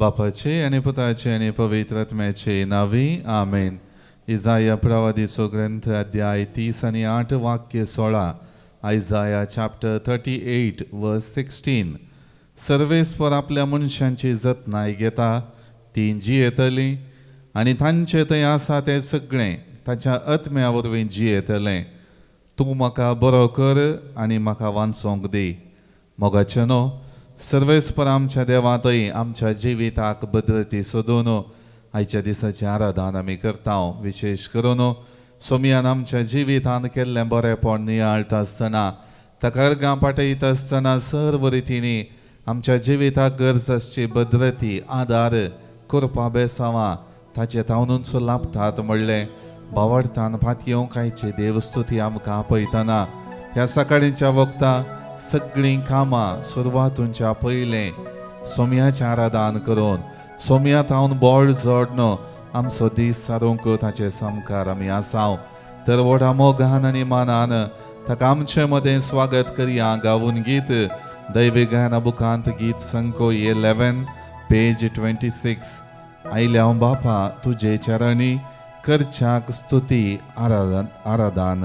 बापाचे आनी पुताचे आनी पवित्र आत्म्याचे नांवी आमेन. इजाया प्रवादीचो ग्रंथ अध्याय 30 आनी 8 वाक्य 16. Isaiah chapter 38 verse 16. सर्वेस्पर आपल्या मनशांची जतनाय घेता, तीं जियेतलीं आनी तांचे थंय आसा तें सगळें ताच्या आत्म्या वरवीं जियेतलें. तूं म्हाका बरो कर आनी म्हाका वांचोंक दी. मोगाचें न्हू सर्वेस्पर आमच्या देवांतय आमच्या जिविताक भद्रती सोदून आयच्या दिसाचें आराधन आमी करता. विशेश करून सोमयान आमच्या जिवितांत केल्लें बरेंपण नियाळटा आसतना, ताका अर्गां पाठयता आसतना सर्व रितींनी आमच्या जिविताक गरज आसची भद्रती आदार करपा बेसांवां ताचे तावनूच लाभतात म्हणलें बावडतान फातयेवंक आयची देवस्तुती आमकां आपयतना ह्या सकाळींच्या वखदां सगळीं कामां सुरवातूंच्या पयलें सोम्याचें आराधन करून सोम्या तावन बळ जोडन आमचो दीस सारूंक ताचे सामकार आमी आसाव. तर व्हडा मोगान आनी मानान ताका आमचे मदें स्वागत करया. गावून गीत दैवी गायना बुकांत गीत संको 11 पेज 26. आयल्या हांव बापा तुजे चरणी करच्याक स्तुती आराधन आराधन.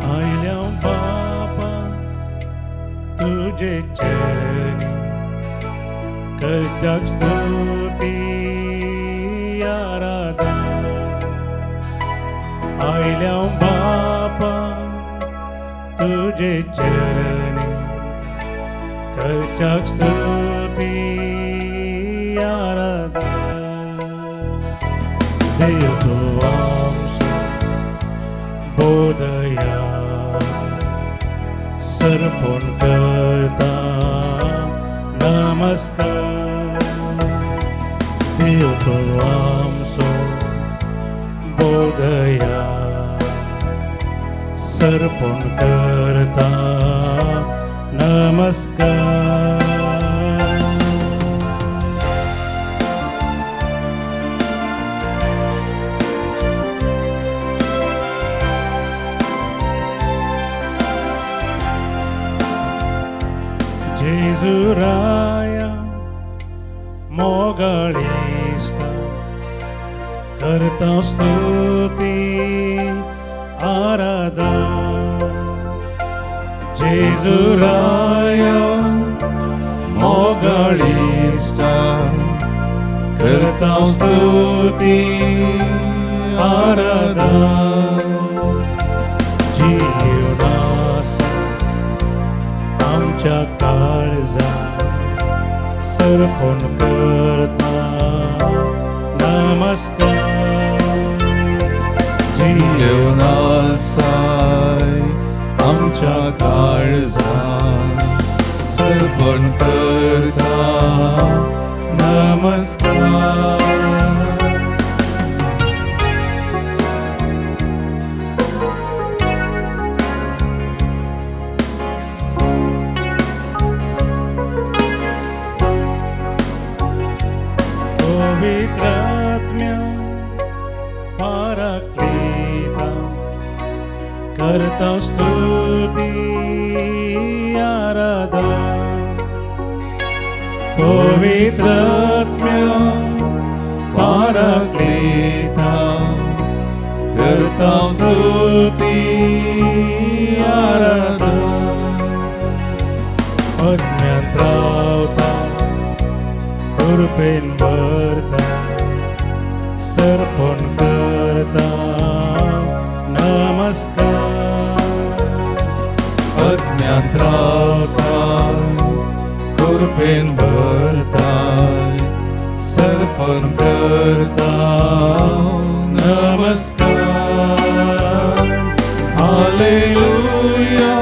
आयल्या बापा तुजे चरणी करच्याक स्तुती आराधन. आयल्या बापा तुजे चरणी करच्याक स्तुती आराधन. देव तूं आमचो बोधया सर्पण करता नमस्कार. देव तूं आमचो बोधया सर्पण करता नमस्कार. जेजुराया मोगाळिश्टा करता स्तुती आराधन. जेजुराया मोगाळिश्टा करता स्तुती आराधन. जीवनासा आमच्या काळजा सर्पण करता नमस्कार. येवनासाय आमच्या काळजान सर्पण करता नमस्कार. पवित्रात्म्या पाराक्लीता करता स्तुती आराधन. पवित्रात्म्या पाराक्लीता करता स्तुती आराधन. अज्ञान रावता कृपेन भरता सर्पण करता नमस्कार. अज्ञान रावता कृपेन भरताय सर्पण करता नमस्कार. Hallelujah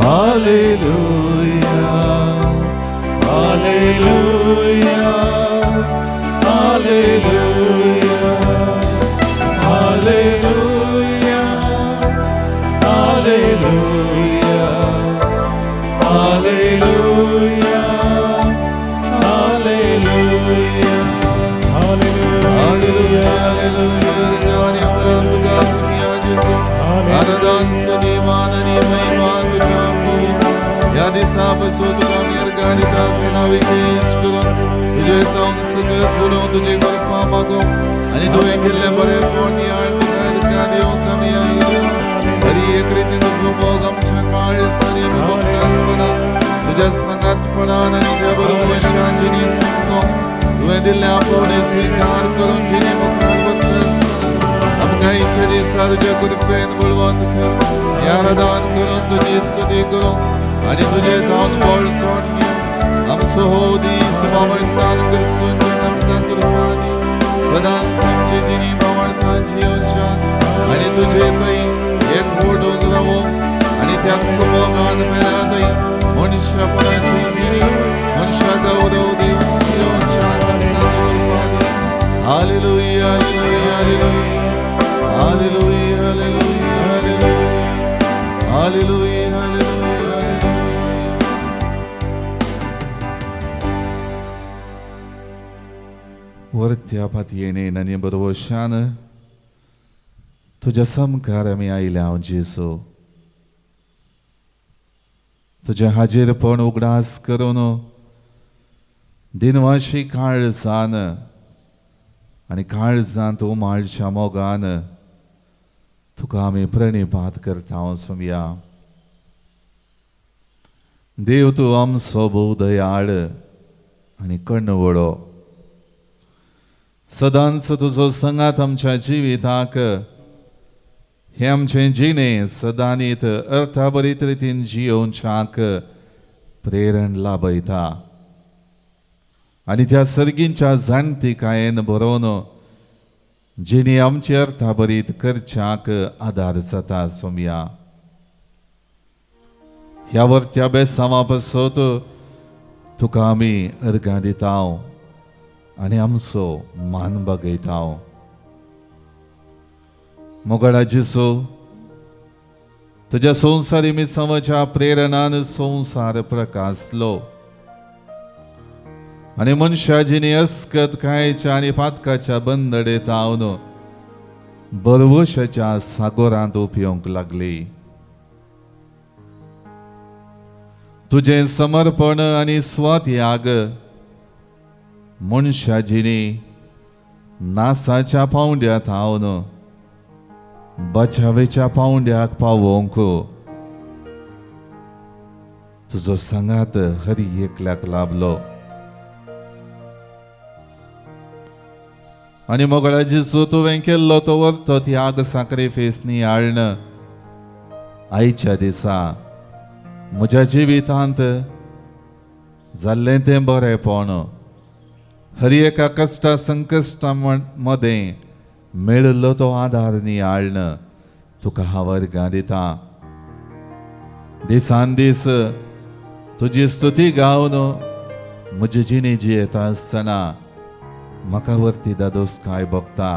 hallelujah hallelujah hallelujah hallelujah hallelujah hallelujah hallelujah. Hallelujah. अर्घां दिता आसतना विशेश करून तुजे जावन सकत चलोवन तुजी कृपा मागूंक आनी तुवें केल्लें बरेंपण नियाळ तुका अर्घां दिवंक आमी आयल्या. हरी एक रितीन तुजो मोग आमच्या काळजांनी आमी भोगता आसतना तुज्या सांगातपणान आनी त्या बरोबर जिणी समजूंक तुवें दिल्लें आपोवणें स्विकार करून जिणे मुखार वता आसतना आमकां इच्छा दिसा तुज्या कृपेन बळवंत कर. आराधन करून तुजी स्तुती करूंक आनी तुजे जावन बळ सोड घेवंक आमचो हो दीस बावडटान करसून आमकां कृपा दी. सदांच आमची जिणी बावडटान जियोवच्या आनी तुजे थंय एकवटून रावूंक आनी त्याच मोगान मेळ्या थंय मनशापणाची जिणी मनशा गौरव दिवन जियोवच्या आमकां कृपा दी. Hallelujah, hallelujah, hallelujah, hallelujah, hallelujah, hallelujah, hallelujah. वरत्या पातयेने आनी बरोवशान तुज्या सामकार आमी आयल्या हांव जेजू. तुजें हाजीरपण उगडास करून दिनवाशी काळजान आनी काळजांत उमाळच्या मोगान तुका आमी प्रणिपात करता सोमया. देव तूं आमचो भोव दयाळ आनी कणवळो. सदांच तुजो संगात आमच्या जिविताक हें आमचें जिणें सदांनीत अर्थाभरीत रितीन जियोवच्याक प्रेरण लाभयता आनी त्या सर्गींच्या जाणतिकायेन बरोवन जिणी आमची अर्थाभरीत करच्याक आदार जाता सोमया. ह्या वरत्या बेसांवा पासत तुका आमी अर्घां दिता आनी आमचो मान बागयता. मोगाळा जेजू, तुज्या संवसारी मिसांवाच्या प्रेरणान संवसार प्रकासलो आनी मनशा जिणी अस्कत कायच्या आनी पातकाच्या बंदडेत हांव बरवशाच्या सागोरांत उपयोंक लागली. तुजें समर्पण आनी स्वत्याग मनशा जिणी नासाच्या पावंड्यांत हांव बचावेच्या पावंड्याक पावोवंक तुजो सांगात हरी एकल्याक लाभलो. आनी मोगळा जेजू, तुवें केल्लो तो वर्तो त्याग साक्रिफीस नियाळण आयच्या दिसा म्हज्या जिवितांत जाल्लें तें बरेंपण हर एका कश्टा संकश्टा मदें मेळिल्लो तो आदार नियाळण तुका हांव अर्घां दिता. दिसान दीस तुजी स्तुती गावन म्हजी जिणी जियेता आसतना म्हाका वरती दादोसकाय भोगता.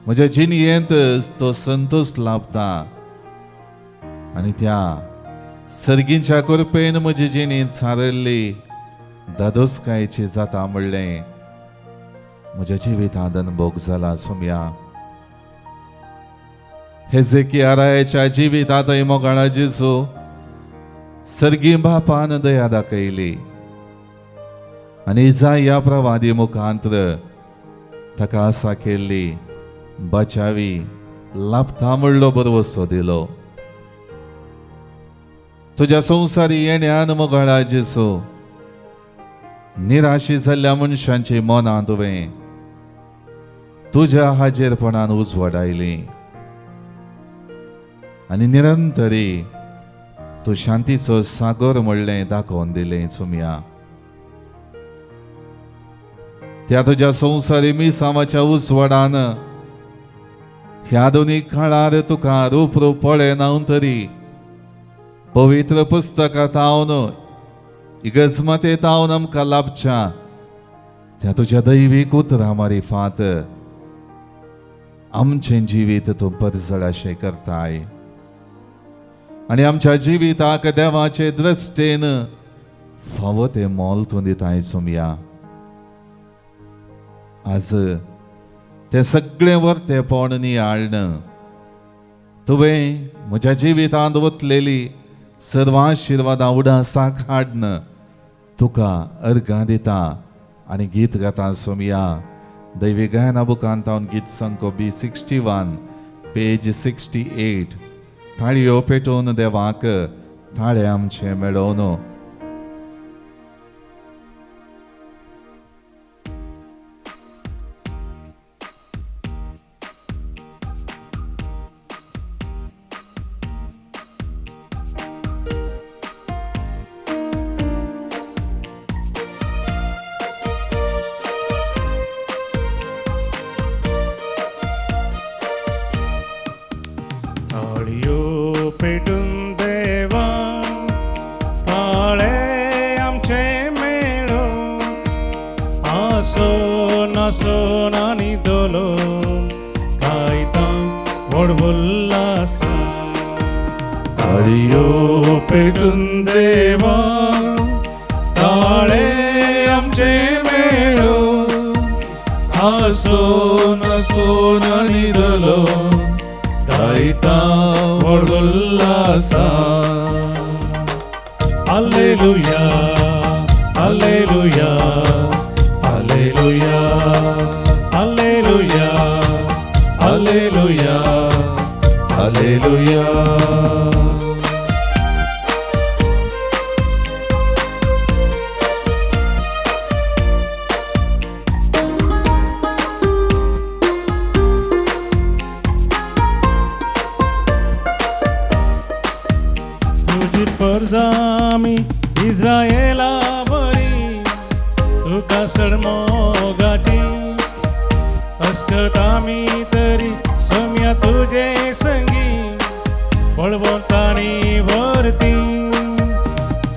म्हज्या जिणयेंत तो संतोश लाभता आनी त्या सर्गींच्या कृपेन म्हजी जिणेंत सारयल्ली दादोसकायची जाता म्हणलें म्हज्या जिवितांत अनुभोग जाला सोमया. हेजेकिया रायाच्या जिवितांतय मोगाळा जेजू सर्गी बापान दया दाखयली आनी इजाया प्रवादी मुखांत्र ताका आसा केल्ली बचावी लाभता म्हणलो बरवसो दिलो. तुज्या संवसारी येण्यान मोगाळा जेजू निराशी जाल्ल्या मनशांची मनां तुवें तुज्या हाजेरपणान उजवाडायली आनी निरंतरी तूं शांतीचो सागर म्हणलें दाखोवन दिलें चुमया. त्या तुज्या संवसारी मिसांवाच्या उजवाडान ह्या दोनी काळार तुका रूप रूप पळयना तरी पवित्र पुस्तकांत हांव इगर्जमातेंत हांव आमकां लाभच्या त्या तुज्या दैवीक उतरां मारिफात आमचें जिवीत तूं परजळ अशें करताय आनी आमच्या जिविताक देवाचे दृश्टेन फावो तें मोल तूं दिताय सोमया. आज तें सगळें वरतेपण नियाळण तुवें म्हज्या जिवितांत वतलेली सर्व आशिर्वादां उडासाक हाडन तुका अर्गां दिता आनी गीत गाता सोमया. दैवी गायना बुकांत गीत संको बी 61 पेज 68. थाळयो पेटोवन देवाक थाळे आमचे मेळोवन. ताळयो पेटून देवा ताळे आमचे मेळो, आसो नासो नानी दोलो गायता व्हड उल्हासा. ताळयो पेटून देवा ताळे आमचे मेळो, आसो नासो नानी दोलो गायता व्हड उल्हासा. Alleluia, alleluia, alleluia, alleluia, alleluia, alleluia. तुजी परजा आमी इस्रायला बरी, तुका सड मोगाची अस्कत आमी तरी सोम्या तुजे संगी बळवंतानी वरती.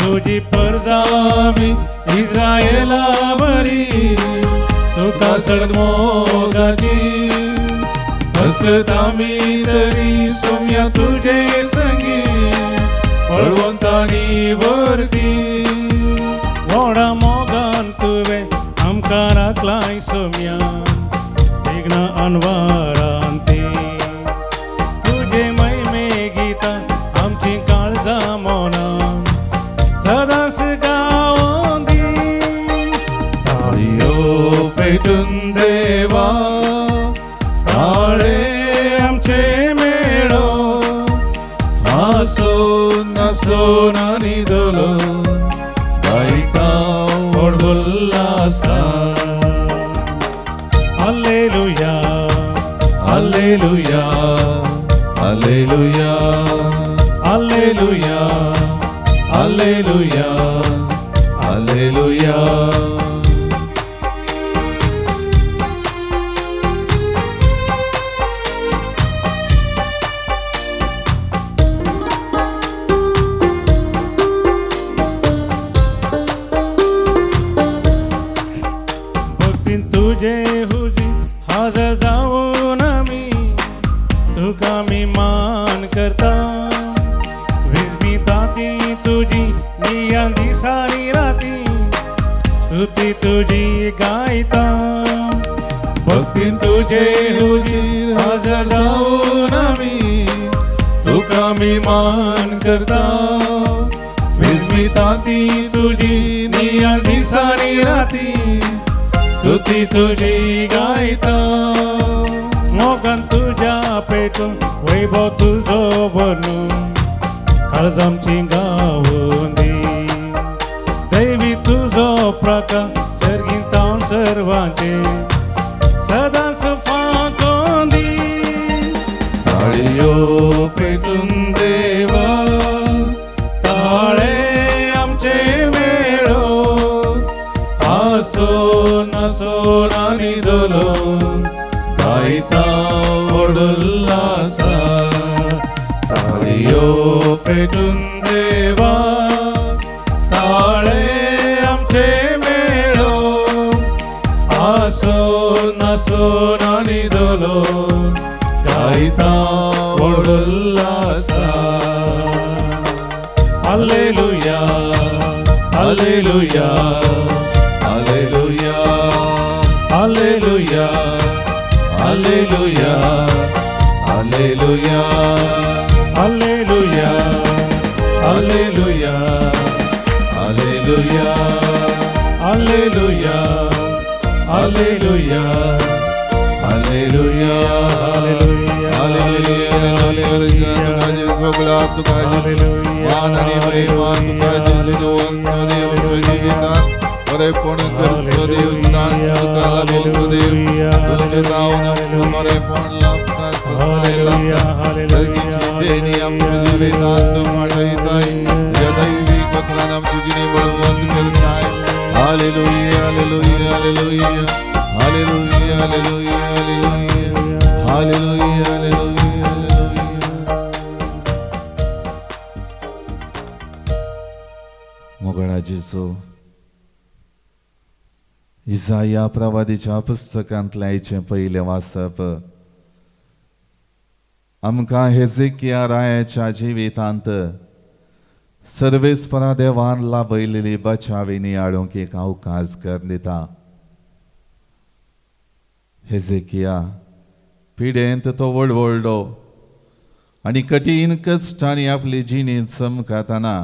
तुजी परजा आमी इस्रायला बरी, तुका सड मोगाची अस्कत आमी तरी सोम्या तुजे संगी बळवंतानी वरती. व्हडा मोगान तुवें आमकां राखलाय सोम्या विघ्न अनवारांती, तुजे महिमे गितां आमची काळजां मनां सदांच गावों दी. ताळयो पेटून देवा ताळे आमचे मेळो, आसो नासो नानी दोलो गायता व्हड उल्हासा. Alleluia, alleluia, alleluia, alleluia, alleluia, alleluia. भक्तीन तुजे हुजी हाजर जावन आमी तुका आमी मान करता, विस्मिता ती तुजी नियां दिसांनी राती स्तुती तुजी गायता. भक्तीन तुजे हुजी हाजर जावन आमी तुका आमी मान करता, विस्मिता ती तुजी नियां दिसांनी राती स्तुती तुजी गायता. मोगान तुज्या पेटून वैभव तुजो भरून काळजामची गावून दी, दैवी तुजो प्रकाश सर्गीन तावन सर्वांचे सदांच फांकोन दी. ताळयो पेटून देवा ताळे आमचे मेळो, आसो नासो नानी दोलो गायता व्हड उल्हासा. ताळयो पेटून देवा ताळे आमचे मेळो, आसो नासो नानी दोलो गायता व्हड उल्हासा. Alleluia, alleluia, alleluia, alleluia, alleluia, alleluia, alleluia, alleluia, alleluia. Hallelujah, hallelujah, hallelujah, hallelujah, hallelujah. तुका जेजू गुलाब, तुका जेजू मान आनी महिमा, तुका जेजू दवरता देव आमच्या जिवितांत बरेपण करचो देव, सदांच तुका लाभोवचो देव. तुजें जावन आमकां बरेपण लाभता, ससाय लाभता. सर्गीची देणी आमच्या जिवितांत तूं वाडयताय. तुज्या दैवी पत्रान आमची जिणी बळवंत करताय. Hallelujah, hallelujah, hallelujah, hallelujah, hallelujah, hallelujah, hallelujah, hallelujah, hallelujah. मोगळा जेजू, इजाया प्रवादीच्या पुस्तकांतलें आयचें पयलें वाचप आमकां हेजेकिया रायाच्या जिवितांत सर्वेस्परा देवान लाभयलेली बचावी नियाळूंक एक अवकाश कर दिता. हेजेकिया पिडेंत तो वळवळलो आनी कठीण कश्टांनी आपली जिणी चमकातना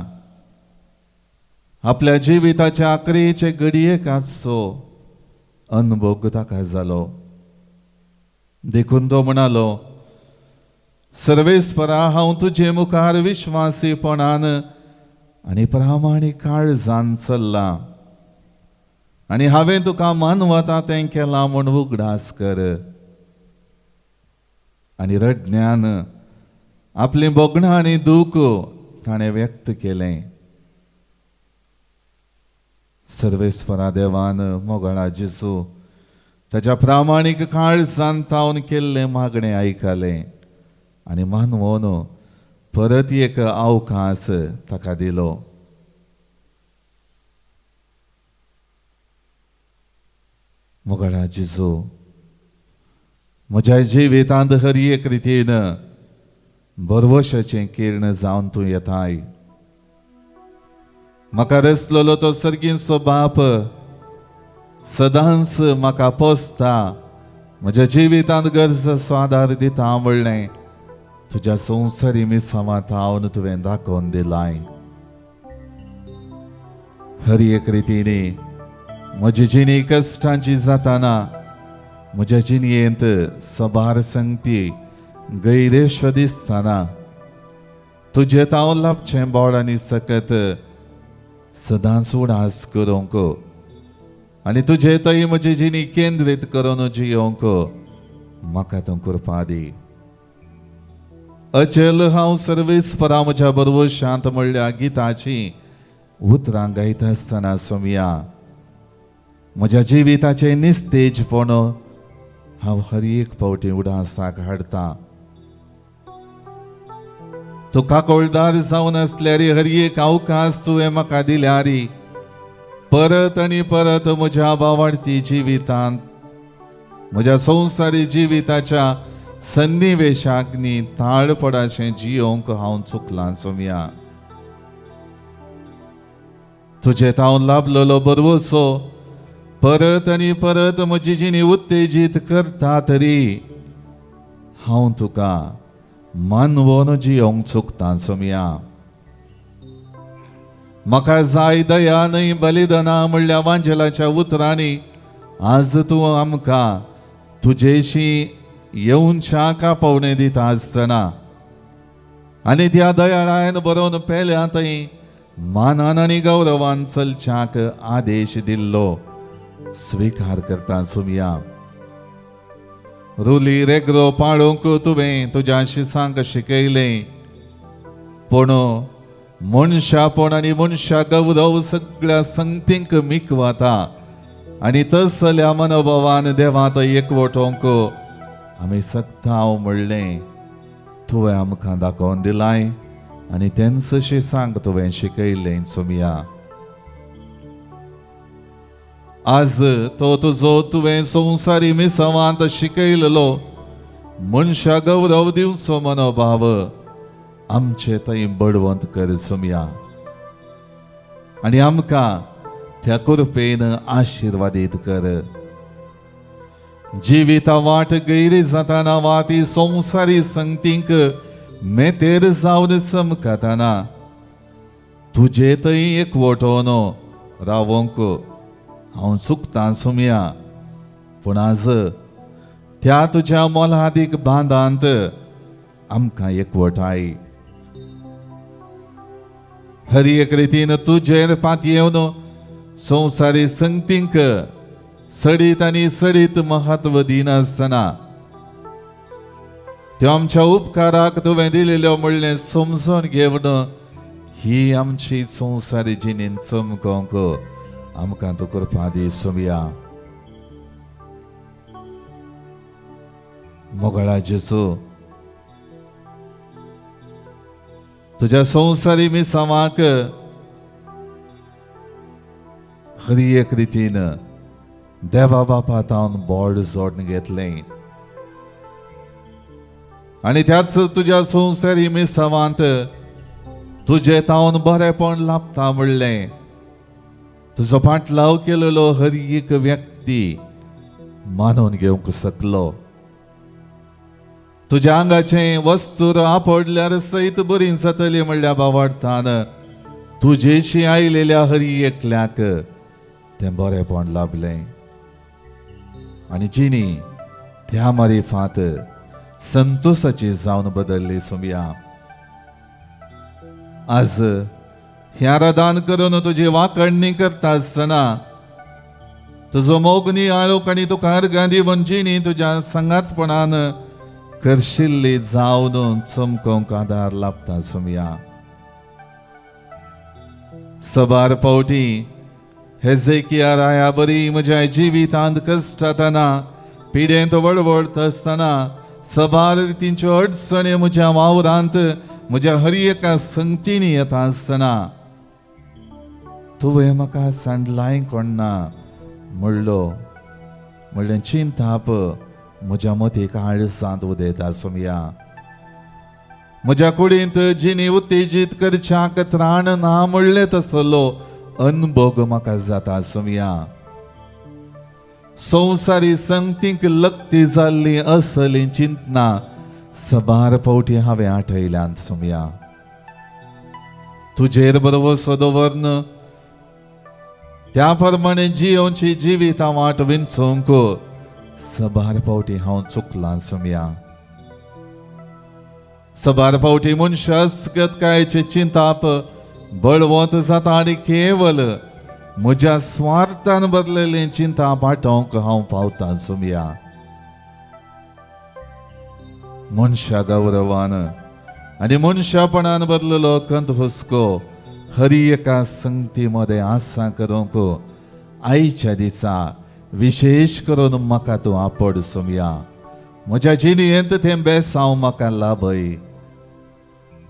आपल्या जिविताच्या आखरेचे घडयेक आसचो अनुभव ताका जालो. देखून तो म्हणालो, सर्वेस्परा, हांव तुजे मुखार विश्वासीपणान आनी प्रामाणीक काळजान चल्लां आनी हांवें तुका मानवता तें केलां म्हूण उगडास कर. आनी रडण्यान आपलीं भोगणां आनी दूख ताणें व्यक्त केलें. सर्वेस्परा देवान, मोगळा जेजू, ताच्या प्रामाणीक काळजान तावन केल्लें मागणें आयकलें आनी मानवोन परत एक अवकाश ताका दिलो. मोगळा जेजू, म्हज्या जिवितांत हर एक रितीन भरवशाचें किर्ण जावन तूं येताय. म्हाका रसलेलो तो सर्गींचो बाप सदांच म्हाका पोसता, म्हज्या जिवितांत गरजसो आदार दिता म्हणलें तुज्या संवसारी मिसांवांत हांव तुवें दाखोवन दिलाय. हर एक रितीने म्हजी जिणी कश्टांची जाताना, म्हज्या जिणयेंत सबार संगती गैरेश्व दिसतना तुजें ताव लाभचें बोळ आनी सकत सदांच उडास करूंक आनी तुजे थंय म्हजी जिणी केंद्रीत करून जियोंक म्हाका तूं कृपा दी. अचल हांव सर्वेस्परा म्हज्या बरोबर शांत म्हणल्या गिताची उतरां गायता आसतना सोमया, म्हज्या जिविताचें निस्तेजपण हांव हर एक फावटी उडासाक हाडटा. तूं काकोळदार जावन आसल्यार हर एक अवकाश तुवें म्हाका दिल्यार परत आनी परत म्हज्या बावाडती जिवितांत, म्हज्या संवसारी जिविताच्या सन्निवेशाक न्ही ताळपडाशें जियोंक हांव चुकलां सोमया. तुजें हांव लाभलेलो बरवसो परत आनी परत म्हजी जिणी उत्तेजीत करता तरी हांव तुका मानवोन जियोंक चुकता सोमया. म्हाका जाय दया न्हय बलिदाना म्हणल्या वांजेलाच्या उतरांनी आज तूं आमकां तुजेशी येवच्या कापोवणे दिता आसतना आनी त्या दयाळायन बरोवन पेल्या थंय मानान आनी गौरवान चलच्याक आदेश दिल्लो स्विकार करता सुमया. रुली रेगरो पाळूंक तुवें तुज्या शिसांक शिकयलें, पूण मनशापण आनी मनशा गौरव सगळ्या संगतींक मिकवाता आनी तसल्या मनोभावान देवांत एकवटोवंक आमी सकता म्हणलें तुवें आमकां दाखोवन दिलाय आनी तेंच शिसांक तुवें शिकयलें सुमया. आज तो तुजो तुवें संवसारी मिसवांत शिकयलेलो मनशा गौरव दिवचो मनोभाव आमचे थंय बळवंत कर सुमया आनी आमकां त्या कृपेन आशिर्वादीत कर. जिविता वाट गैरी जाताना वा ती संवसारी संगतींक मेतेर जावन चमकताना तुजे थंय एकवटोन रावोंक हांव चुकतां सुमया, पूण आज त्या तुज्या मोलादीक बांदांत आमकां एकवटाय. हर एक रितीन तुजेर पातयेवन संवसारी संगतींक सडीत आनी सडीत महत्व दिनासतना त्यो आमच्या उपकाराक तुवें दिलेल्यो म्हणलें समजून घेवन ही आमची संवसारी जिणेंत चमकोंक आमकां तूं कृपा दी सुमया. मोगळा जेजू, तुज्या संवसारी मिसांवाक हर एक रितीन देवा बापा तावन बोड जोडून घेतलें आनी त्याच तुज्या संवसारी मिसांवांत तुजे तावन बरेपण लाभता म्हणलें तुजो पाटलाव केलेलो हर एक व्यक्ती मानून घेवंक शकलो. तुज्या आंगाचें वस्तूर आपडल्यार सयत बरी जातली म्हणल्या बावार्थान तुजेशी आयलेल्या हर एकल्याक तें बरेपण लाभलें आनी जिणी त्या मारिफात संतोसाची जावन बदल्ली सुमया. आज ह्या रदान करून तुजी वाकडणी करता आसतना तुजो मोगनी आळोक आनी तुका अर्गां दिवन जिणी तुज्या सांगातपणान करशिल्ली जावन चमकोंक आदार लाभता सुमया. सबार पावटी हेजेकिया राया बरी म्हज्या जिवितांत कश्ट जातना पिडेंत वळवळत आसतना सबार रितींच्यो अडचणी म्हज्या वावरांत म्हज्या हर एका संगतींनी येता आसतना तुवें म्हाका सांडलाय कोण ना म्हणलो म्हणलें चिंताप म्हज्या मतीक आळसांत उदयता सुमया. म्हज्या कुडींत जिणी उत्तेजीत करच्याक त्राण ना म्हणलें तसलो अनभोग म्हाका जाता सुमया. संवसारी संगतींक लक्ती जाल्ली असली चिंतना सबार फावटी हांवें आठयल्यांत सुमया. तुजेर बरोबर दवरन त्या प्रमाणे जियोवची जिविता वाट विंचूंक सबार फावटी हांव चुकलां सुमया. सबार फावटी मनशागतकायेचें चिंताप बळवंत जाता आनी केवल म्हज्या स्वार्थान बदलेलें चिंता पाटोवंक हांव पावतां सुमया. मनशा गौरवान आनी मनशापणान बदलेलो कंत हुस्को हरी एका संगती मदें आसा करूंक आयच्या दिसा विशेश करून म्हाका तूं आपड सुमया. म्हज्या जिणेंत तें बेसांव म्हाका लाभय.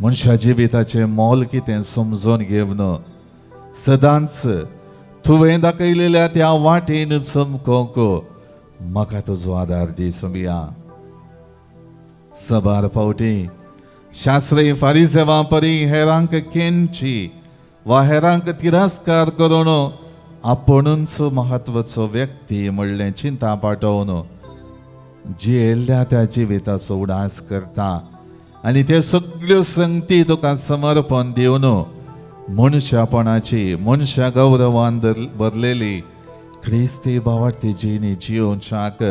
मनशा जिविताचें मोल कितें समजून घेवन सदांच तुवें दाखयलेल्या त्या वाटेन चमकोंक म्हाका तुजो आदार दी सुमया. सबार फावटी शास्त्रीय फारिजेवां परी हेरांक केंची वा हेरांक तिरस्कार करून आपुणूच म्हत्वाचो व्यक्ती म्हणलें चिंता पाटोवन जियेल्ल्या त्या जिविताचो उडास करता आनी ते सगल्यो संगती तुका समर्पण दिवन मनशापणाची मनशा गौरवान भरलेली क्रिस्ती भावार्थी जिणी जियोवच्याक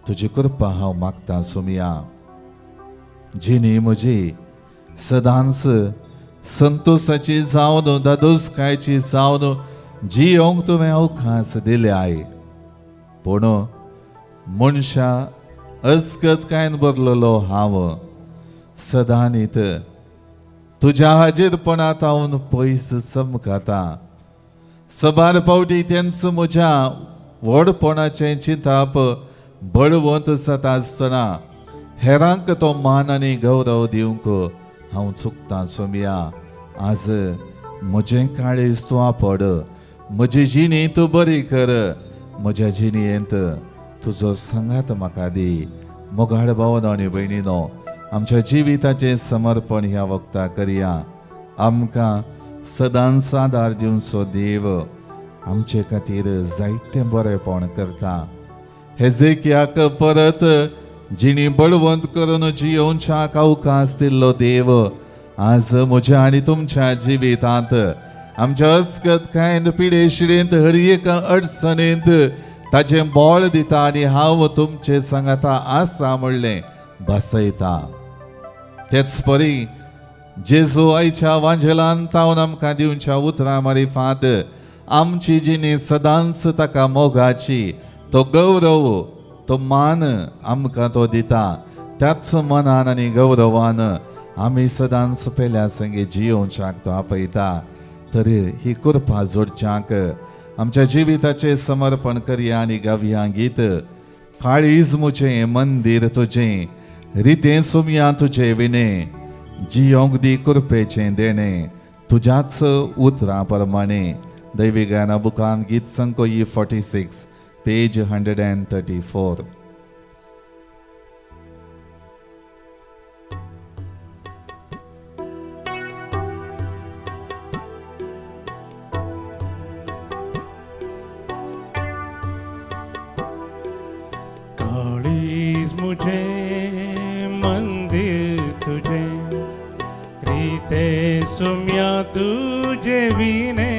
तुजी कृपा हांव मागता सुमया. जिणी म्हजी सदांच संतोसाची जावन दादोसकायची जावन जियोंक तुवें अवकाश दिल्याय, पूण मनशा अस्कत कांय बरलेलो हांव सदांनीत तुज्या हाजीरपणांत हांव पयस चमकता. सबार फावटी तेंच म्हज्या व्हडपणाचें चिंताप बळवंत जाता आसतना हेरांक तो मान आनी गौरव दिवंक हांव चुकतां सोमया. आज म्हजें काळीज तूं आपड, म्हजी जिणी तूं बरी कर, म्हज्या जिणेंत तुजो सांगात म्हाका दी. मोगाळ भावनो आनी भयणीनो, आमच्या जिविताचें समर्पण ह्या वखता करया. आमकां सदांच आदार दिवचो देव आमचे खातीर जायतें बरेपण करता. हेजेकियाक परत जिणी बळवंत करून जियोवच्याक अवकाश दिल्लो देव आज म्हज्या आनी तुमच्या जिवितांत आमच्या अस्कत कांय पिडेशिडेंत हर एका अडचणींत ताजें बळ दिता आनी हांव तुमचे सांगाता आसा म्हणलें बसयता. तेच परी जेजू आयच्या वांजेलान तावन आमकां दिवच्या उतरां मारिफात आमची जिणी सदांच ताका मोगाची तो गौरव तो मान आमकां तो दिता. त्याच मनान आनी गौरवान आमी सदांच पेल्या संगी जियोवच्याक तो आपयता. तर ही कृपा जोडच्याक आमच्या जिविताचें समर्पण करया आनी गावया गीत. काळीज मुजें मंदीर तुजें रितें सुमया तुजे विणें जियोंक दी कृपेचें देणें तुज्याच उतरां प्रमाणे. दैवी गायना बुकान गीत संको E 46 page 134. काळीज मुझे मंदिर तुझे रीते सुम्या तुझे विने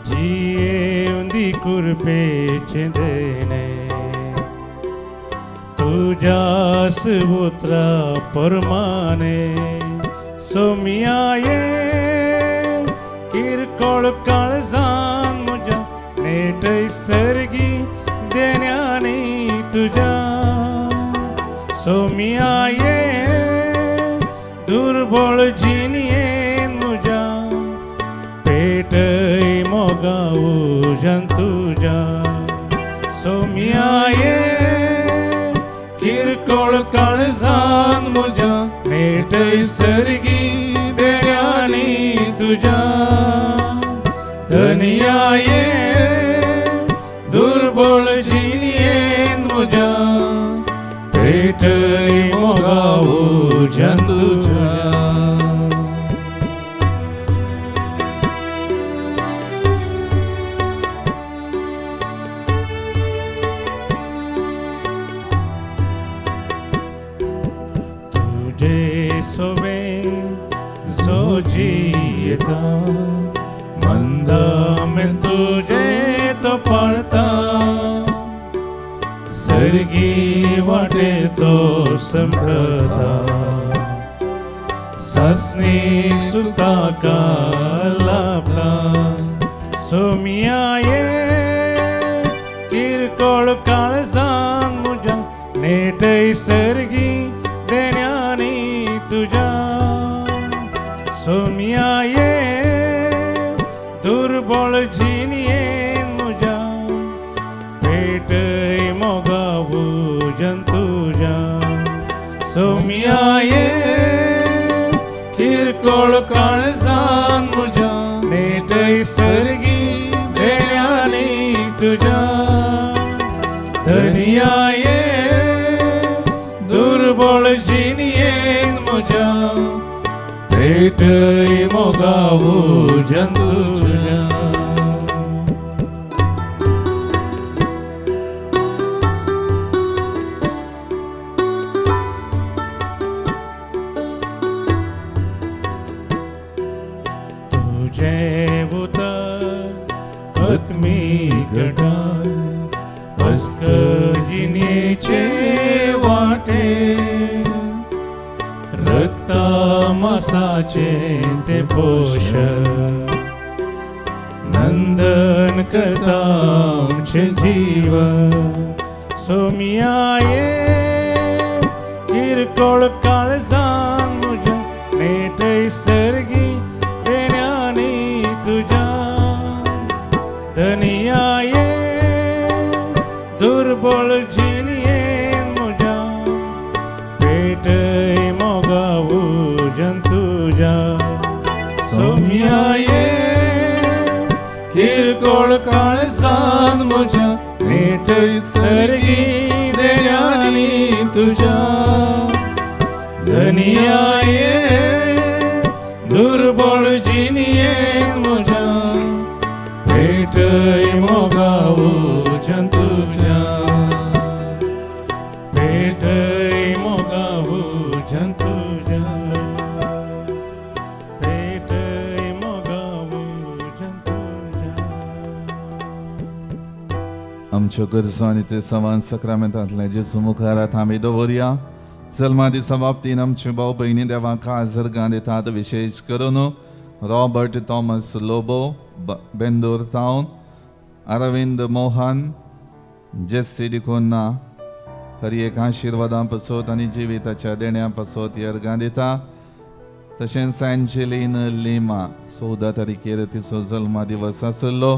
जिये कृपेचे देणे तुझ्यास उतरा परमाने. सोमिया ये किरकोळ काळजान म्हज्या नेटय सर्गी देण्यानी तुझ्या. सोमिया ये दुर्बळ जिणयेन म्हज्या पेटय मोगा उज्यान तुझ्या. सोमिया ये किरकोळ काळजान म्हज्या नेटय सर्गी देण्यानी तुझ्या. धनिया ये दुर्बळ जिणयेन म्हज्या पेटय मोगा उज्यान तुझ्या. तुझे सोबे जो जियेता मंद तुझे तो पाळता सर्गी वाटे तो समृता ससनी सुता का लाभता. सोमिया ये किरकोळ काळजान म्हज्या नेटय सर्गी देण्यानी तुझ्या. सोमिया ये दुर्बळ जिणयेन म्हज्या पेटय मोगा उज्यान तुझ्या. सोमिया ये किरकोळ काळजान म्हज्या नेटय सर्गी देण्यानी तुझ्या. धनिया ये दुर्बळ जिणयेन म्हज्या पेटय मोगा उज्यान तुझ्या. तुझे उतर आत्मीक घटाय अस्क जिणेचे वाटे रक्ता मासाचे ते पोषण नंदन करता आमचे जीवन. सोमिया ये किरकोळ काळजान म्हज्या नेटय सर्गी देण्यानी तुझ्या. धनिया ये दुर्बळ जिणयेन म्हज्या पेटय मोगा उज्यान तुझ्या. सोमिया ये किरकोळ काळजान म्हज्या नेटय सर्गी देण्यानी तुझ्या. धनिया ये दुर्बळ जिणयेन म्हज्या पेटय मोगा उज्यान तुझ्या. पेटय मोगा उज्यान तुझ्या. पेटय. आमच्यो गरजो आनी ते सवान सक्रामेंतांतले जेजू मुखार आतां आमी दवरया. जल्मा दिसा बाबतीन आमच्यो भाव भयणी देवाक खास अर्गां दितात, विशेश करून Robert Thomas Lobo Bendur town, Arvind Mohan, Jessy D'Cunha हर एक आशिर्वादां पासत आनी जिविताच्या देण्या पासत ही अर्गां दिता. तशेंच एंजेलीन लिमा 14 तारखेर तिचो जल्मा दिवस आसलो.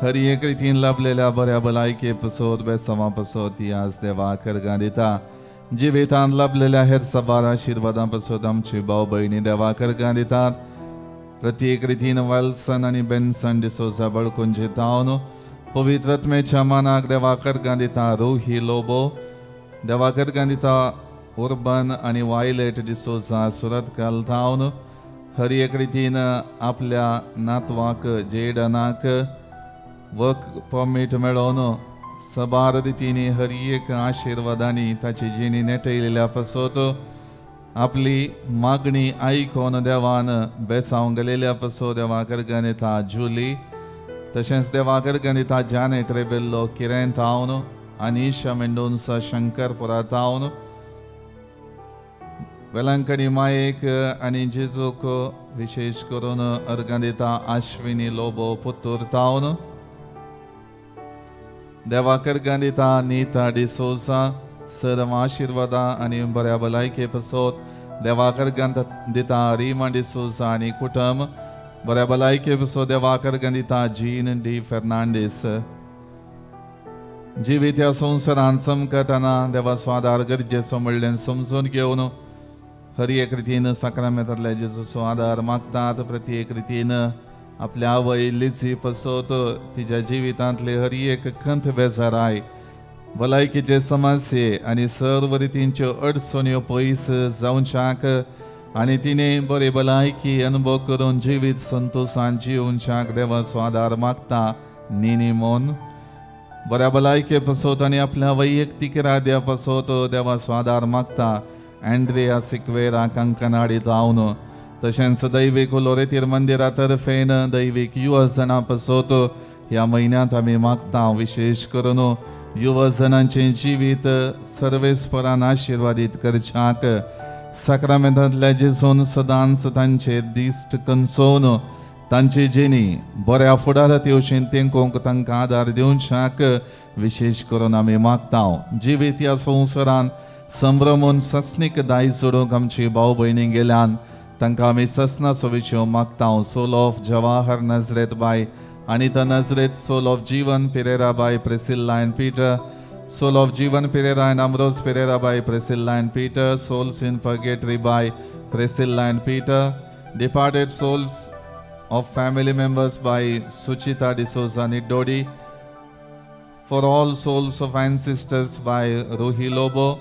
हर एक रितीन लाभलेल्या बऱ्या भलायके पासत बेसांवा पासत ती आज देवाक अर्गां दिता. जिवितांत लाभलेल्या हेर साबार आशिर्वादां पासत आमची भाव भयणी देवाक अर्गां दितात. प्रत्येक रितीन वेल्सन आनी बेन्सन डिसोजा बळकुंजी तावन पवित्र आत्म्याच्या मानाक देवाक अर्गां दिता. रोही लोबो देवाक अर्गां दिता. उर्बन आनी वायलेट डिसोजा सुरतकाल तावन हर एक रितीन आपल्या नातवाक जेडनाक वर्क परमीट मेळोवन सबार रितींनी हर एक आशिर्वादांनी ताची जिणी नेटयलेल्या पासत आपली मागणी आयकून देवान बेसावंक गेलेल्या पासत देवाक अर्गां दिता. जुली तशेंच देवाक अर्गां दिता. जानेट रेबेल्लो किरें तावन, अनिशा मेंडोन्सा शंकरपुरा तावन, वेलांकणी मायेक आनी जेजूक विशेश करून अर्गां दिता. आश्विनी लोबो पुत्तूर तावन देवाक अर्गां दिता. नीता डिसोजा सर्व आशिर्वादां आनी बऱ्या भलायके पासत देवाक अर्गां दिता. रिमा डिसोजा आनी कुटुंब बऱ्या भलायके पासत देवाक अर्गां दिता. जीन डी फेर्नांडीस जिवीत ह्या संवसारांत चमकतना देवाचो आदार गरजेचो म्हणलें समजून घेवन हर एक रितीन साक्रामेंतांतल्या जेजूचो आदार मागतात. प्रत्येक रितीन आपल्या आवय लिझी पासत तिच्या जिवितांतले हर एक खंत बेजाराय भलायकीचे समस्ये आनी सर्व रितींच्यो अडचण्यो पयस जावच्याक आनी तिणें बरी भलायकी अनुभव करून जिवीत संतोशान जिवच्याक देवाचो आदार मागता. निनी मोन बऱ्या भलायके पासत आनी आपल्या वैयक्तीक राद्या पासत देवाचो आदार मागता. एंड्रिया सिक्वेरा कंकनाडी जावन तशेंच दैवीक लोरेतीर मंदिरा तर्फेन दैवीक युवजनां पासत ह्या म्हयन्यांत आमी मागता. विशेश करून युवजनांचें जिवीत सर्वेस्परान आशिर्वादीत करच्याक साक्रामेंतांतल्या जेजून सदांच तांचे दिश्ट कंचोवन तांची जिणी बऱ्या फुडारात येवचें तेंकोंक तांकां आदार दिवच्याक विशेश करून आमी मागता. जिवीत ह्या संवसारान संभ्रमून सस्नीक दायज जोडूंक आमची भाव भयणी गेल्यान तांकां आमी ससनाचो विशय मागता. Soul of Jawahar Nazareth by Anita Nazareth, soul of Jeevan Pereira by Priscilla and Peter, soul of Jeevan Pereira and Ambrose Pereira by Priscilla and Peter, souls in purgatory by Priscilla and Peter, departed souls of family members by Suchita D'Souza Niddodi, for all souls of ancestors by Ruhi Lobo,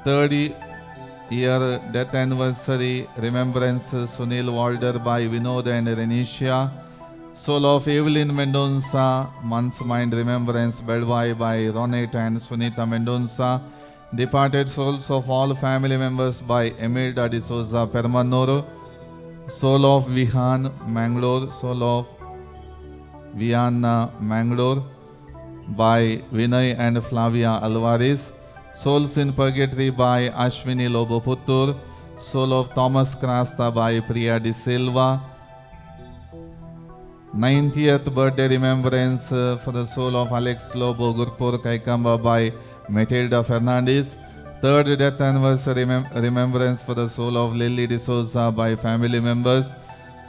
30 year death anniversary remembrance Sunil Walder by Vinod and Renisha, soul of Evelyn Mendonça, month's mind remembrance Belvai by Ronette and Sunita Mendonça, departed souls of all family members by Emilda D'Souza Permanoro, soul of Vihan Mangalore, soul of Vianna Mangalore by Vinay and Flavia Alvarez, souls in purgatory by Ashwini Lobo Puttur, soul of Thomas Krasta by Priya De Silva, 90th birthday remembrance for the soul of Alex Lobo Gurpur Kaikamba by Matilda Fernandez, third death anniversary remembrance for the soul of Lily D'Souza by family members,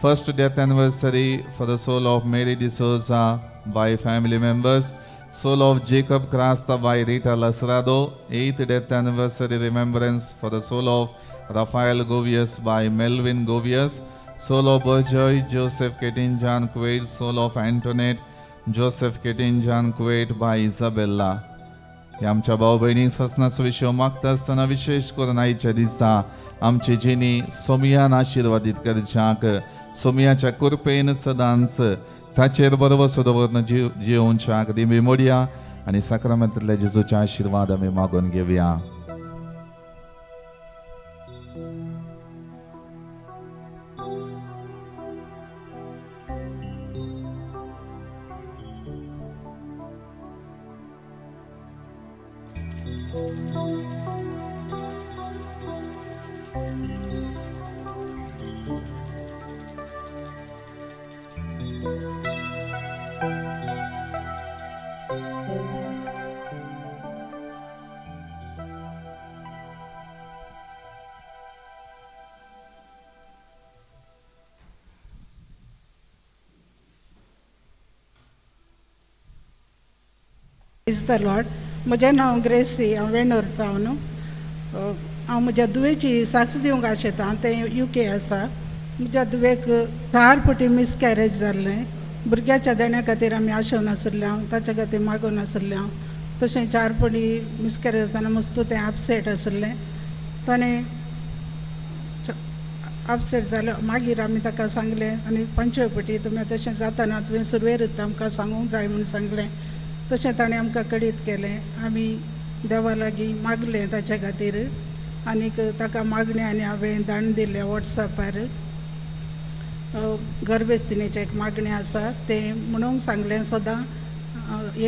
first death anniversary for the soul of Mary D'Souza by family members, soul of Jacob Krasta by Rita Lasrado, 8th death anniversary remembrance for the soul of Rafael Govias by Melvin Govias, soul of Berjoy Joseph Ketinjan Kuwait, soul of Antoinette Joseph Ketinjan Kuwait by Isabella. ह्या आमच्या भाव भयणींक ससनाचो विशय मागता आसतना विशेश करून आयच्या दिसा आमची जिणी सोमयान आशिर्वादीत करच्याक सोमयाच्या कृपेन सदांच ताचेर बरोबर दवरून जियोवच्याक दिमी मोडया आनी साक्रामेंतांतल्या जेजूचे आशिर्वाद आमी मागून घेवया. Praise the Lord. म्हजें नांव ग्रेसी, हांव वेणोर जावन हांव म्हज्या धुवेची साक्ष दिवंक आशेतां. तें UK आसा. म्हज्या धुवेक 4 फावटी मिसकॅरेज जाल्लें. भुरग्याच्या देण्या खातीर आमी आशोवन आशिल्लें, हांव ताच्या खातीर मागून आशिल्लें. हांव तशें 4 फावटी मिसकॅरेज जातना मस्तू तें अपसेट आशिल्लें. ताणें अपसेट जालें. मागीर आमी ताका सांगलें आनी 5वे फावटी तुमी तशें जाताना तुवें सुरवेरूच आमकां सांगूंक जाय म्हूण सांगलें. तशें ताणें आमकां कळीत केलें. आमी देवा लागीं मागलें ताच्या खातीर आनीक ताका मागणें आनी हांवें दान दिलें वॉट्सॅपार. गर्भेस्तिणेचें एक मागणें आसा तें म्हणूंक सांगलें सदां.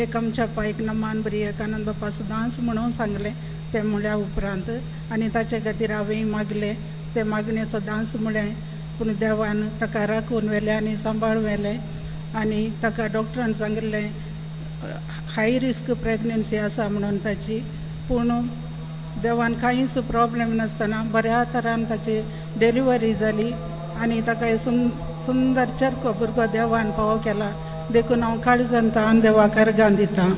एक आमच्या पायक नमान बरी एक आनंद बापा सदांच म्हणूंक सांगलें तें म्हळ्या उपरांत. आनी ताचे खातीर हांवें मागलें तें मागणें सदांच म्हळें. पूण देवान ताका राखून व्हेलें आनी सांबाळ व्हेलें. आनी ताका डॉक्टरान सांगिल्लें हाय रिस्क प्रेग्नन्सी आसा म्हणून ताची. पूण देवान कांयच प्रॉब्लेम नासतना बऱ्या तरान ताची डिलिव्हरी जाली आनी ताका सुंदर चरको भुरगो देवान फावो केला. देखून हांव काळजान तावन देवाक अर्गां दितां.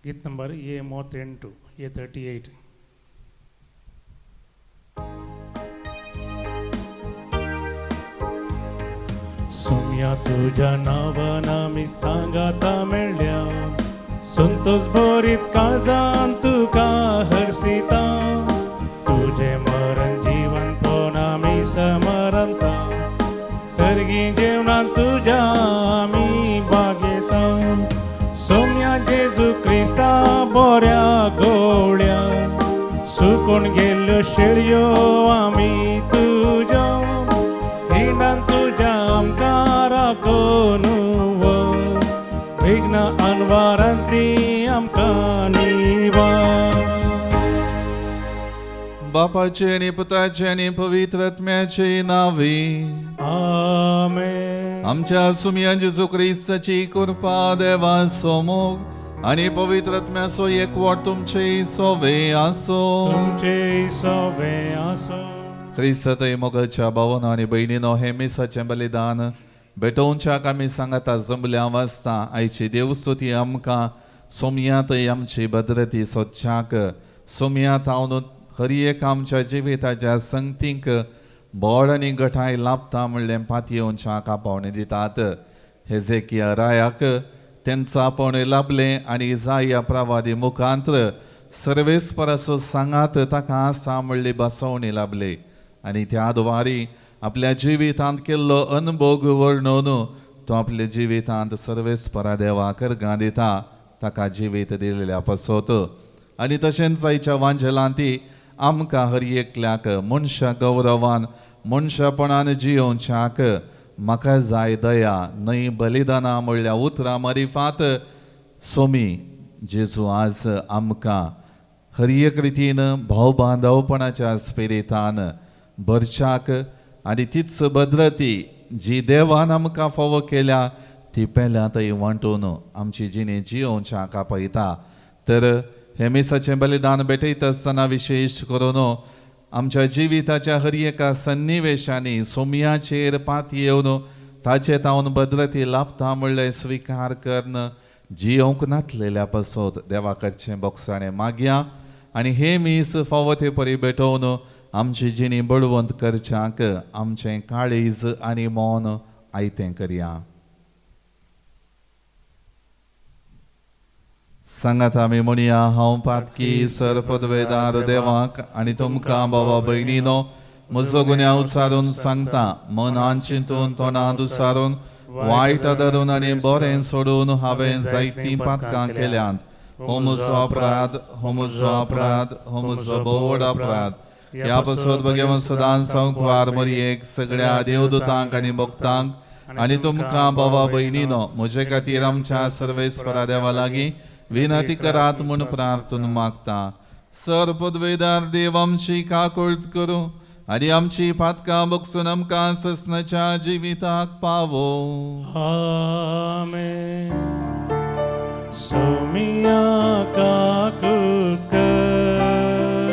गीत number A 38, A 38. Soumya तुझ्या नावान आमी सांगाता मेळ्ळ्या, संतोष भरीत काळजान तुका हर्षिता. तुझे मरण जीवन पण आमी समरंता, सर्गी जेवणान तुझ्या आमी बागेता. सोम्या जेजू क्रिस्ता बोऱ्या गोवळ्या, सुकून गेल्ल्यो शेळयो आमी तुज्या. हिंडान तुज्या आमकां राखून व्हर, विघ्न अनवारांतली आमकां निवार. बापाचे आनी पुताचे आनी पवित्र आत्म्याचे नांवे आमेन. आमच्या सुमया जेजू क्रिस्ताची कृपा, देवाचो मोग आनी पवित्र आत्म्याचो एकवट तुमचे सोवे आसो. तुमचे सोवे आसो. क्रिस्तातय मोगाच्या भावना आनी भयणीनो, हें मिसाचें बलिदान भेटोवच्याक आमी सांगाता जमल्या वाजता आयची देवस्तुती आमकां सोमयांतय आमची भद्रती सोदच्याक, सोमयांत हांव हर एक आमच्या जिविताच्या संगतींक बोड आनी गठाय लाभता म्हणलें पातयेवच्याक आपोवणें दितात. हेजेकिया रायाक तेंचो आपोवणें लाभलें आनी इजाया प्रवादी मुखांत्र सर्वेस्पराचो सांगात ताका आसा म्हणली बसवणी लाभली आनी त्या द्वारी आपल्या जिवितांत केल्लो अनभोग वर्णून तो आपल्या जिवितांत सर्वेस्परा देवाक अर्गां दिता ताका जिवीत दिल्ल्या पासत. आनी तशेंच आयच्या वांजेलांत ती आमकां हर एकल्याक मनशा गौरवान मनशापणान जियोवच्याक म्हाका जाय दया न्हय बलिदाना म्हणल्या उतरां मारिफात सोमी जेजू आज आमकां हर एक रितीन भाव बांदवपणाच्या स्पिरितान भरच्याक आनी तीच भद्रती जी देवान आमकां फावो केल्या ती पेल्यांतय वांटून आमची जिणे जियोवच्याक आपयता. तर हे मिसाचें बलिदान भेटयता आसतना विशेश करून आमच्या जिविताच्या हर एका सन्निवेशांनी सोमयाचेर पात येवन ताचे तावन भद्रती लाभता म्हणलें स्विकार करून जियोवंक नातलेल्या पासत देवा कडचें बोगसाणें मागया आनी हे मीस फावो ते परी भेटोवन आमची जिणी बळवंत करच्याक आमचें काळीज आनी मन आयतें करया. सांगात आमी म्हणया, हांव पातकी सर पदवेदार देवाक आनी तुमकां बाबा भयणीनो म्हजो गुन्यांव उचारून सांगता. मनान चिंतून तोंडांत उचारून वायट धरून आनी बरें सोडून हांवें जायतीं पातकां केल्यांत. हो म्हजो अपराध, हो म्हजो अपराध, हो म्हजो भोव अपराध. ह्या पासत भगवान सदांच संकवार मरयेक सगळ्या देवदूतांक आनी भक्तांक आनी तुमकां बाबा भयणीनो म्हजे खातीर आमच्या सर्वेस्परा देवा लागीं विनंती करात म्हूण प्रार्थना मागता. सर पदवेदार देव आमची काकुळट करूं आनी आमची पातकां बगसून आमकां ससनाच्या जिविताक पावो. आमेन. सोमिया काकुळट कर,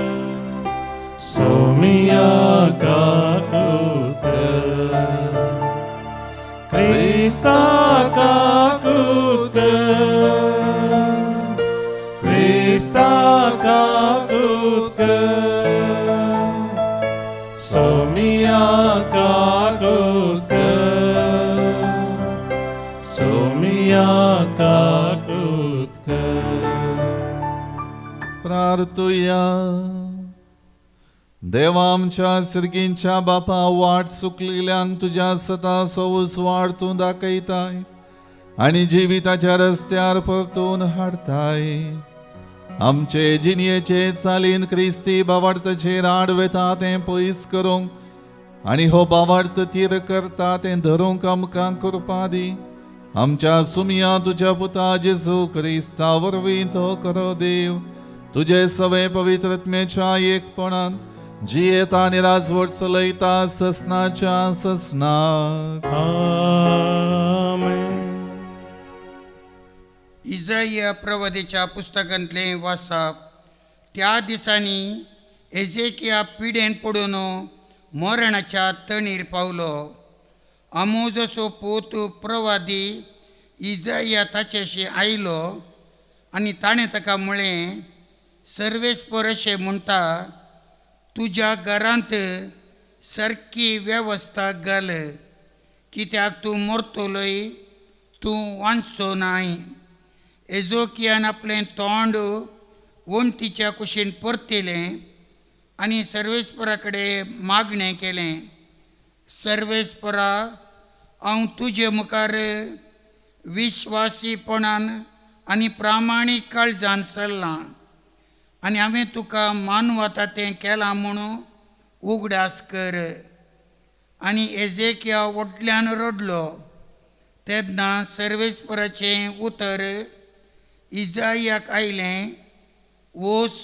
सोमिया काकुळट कर, क्रिस्ता काकुळट कर, क्रिस्ता काकुळट कर, सोमिया काकुळट कर, सोमिया काकुळट कर. प्रार्थुया. देवा आमच्या सिरगींच्या बापा, वाट सुकलेल्यांक तुज्या सता सोवूस वाट तूं दाखयताय आनी जिविताच्या रस्त्यार परतून हाडताय. आमचे जिणयेचे चालीन क्रिस्ती बावार्थाचेर आड वेता तें पयस करूंक आनी हो बावार्थ तीर करता तें धरूंक आमकां कृपा दी. आमच्या सुमया तुज्या पुता जेजू क्रिस्ता वरवीं तो करो देव तुजे सवे पवित्रत्मेच्या एकपणांत जियेता आनी राजवट चलयता ससनाच्या ससनाक. आमेन. इजाया प्रवादेच्या पुस्तकांतलें वाचप. त्या दिसांनी एजेकिया पिडेन पडून मरणाच्या तणीर पावलो. आमोजाचो पूत प्रवादी इजाया ताचेशी आयलो आनी ताणें ताका म्हळें, सर्वेस्पर अशें म्हणटा, तुज्या घरांत सारकी वेवस्था घाल, कित्याक तूं मरतलोय, तूं वांचचो नाय. एजोकियान आपलें तोंड वण्टीच्या कुशीन परतिलें आनी सर्वेस्परा कडेन मागणें केलें, सर्वेस्परा, हांव तुजे मुखार विश्वासीपणान आनी प्रामाणीक काळजान चल्लां आनी हांवें तुका मानवता तें केलां म्हणून उगडास कर. आनी एजेकिया व्हडल्यान रडलो. तेन्ना सर्वेस्पराचें उतर इजायाक आयलें, वोस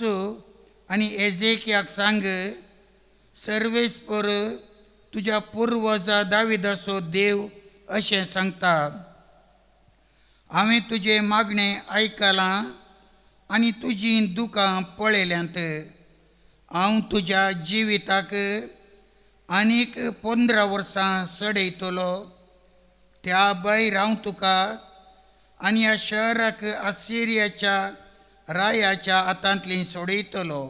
आनी एजेकियाक सांग, सर्वेस्पर तुज्या पुर्वजा दाविदाचो देव अशें सांगता, हांवें तुजें मागणें आयकलां आनी तुजीं दुकां पळयल्यांत. हांव तुज्या जिविताक आनीक 15 वर्सां चडयतलो. त्या भायर हांव तुका आनी ह्या शहराक आसिरियाच्या रायाच्या हातांतली सोडयतलो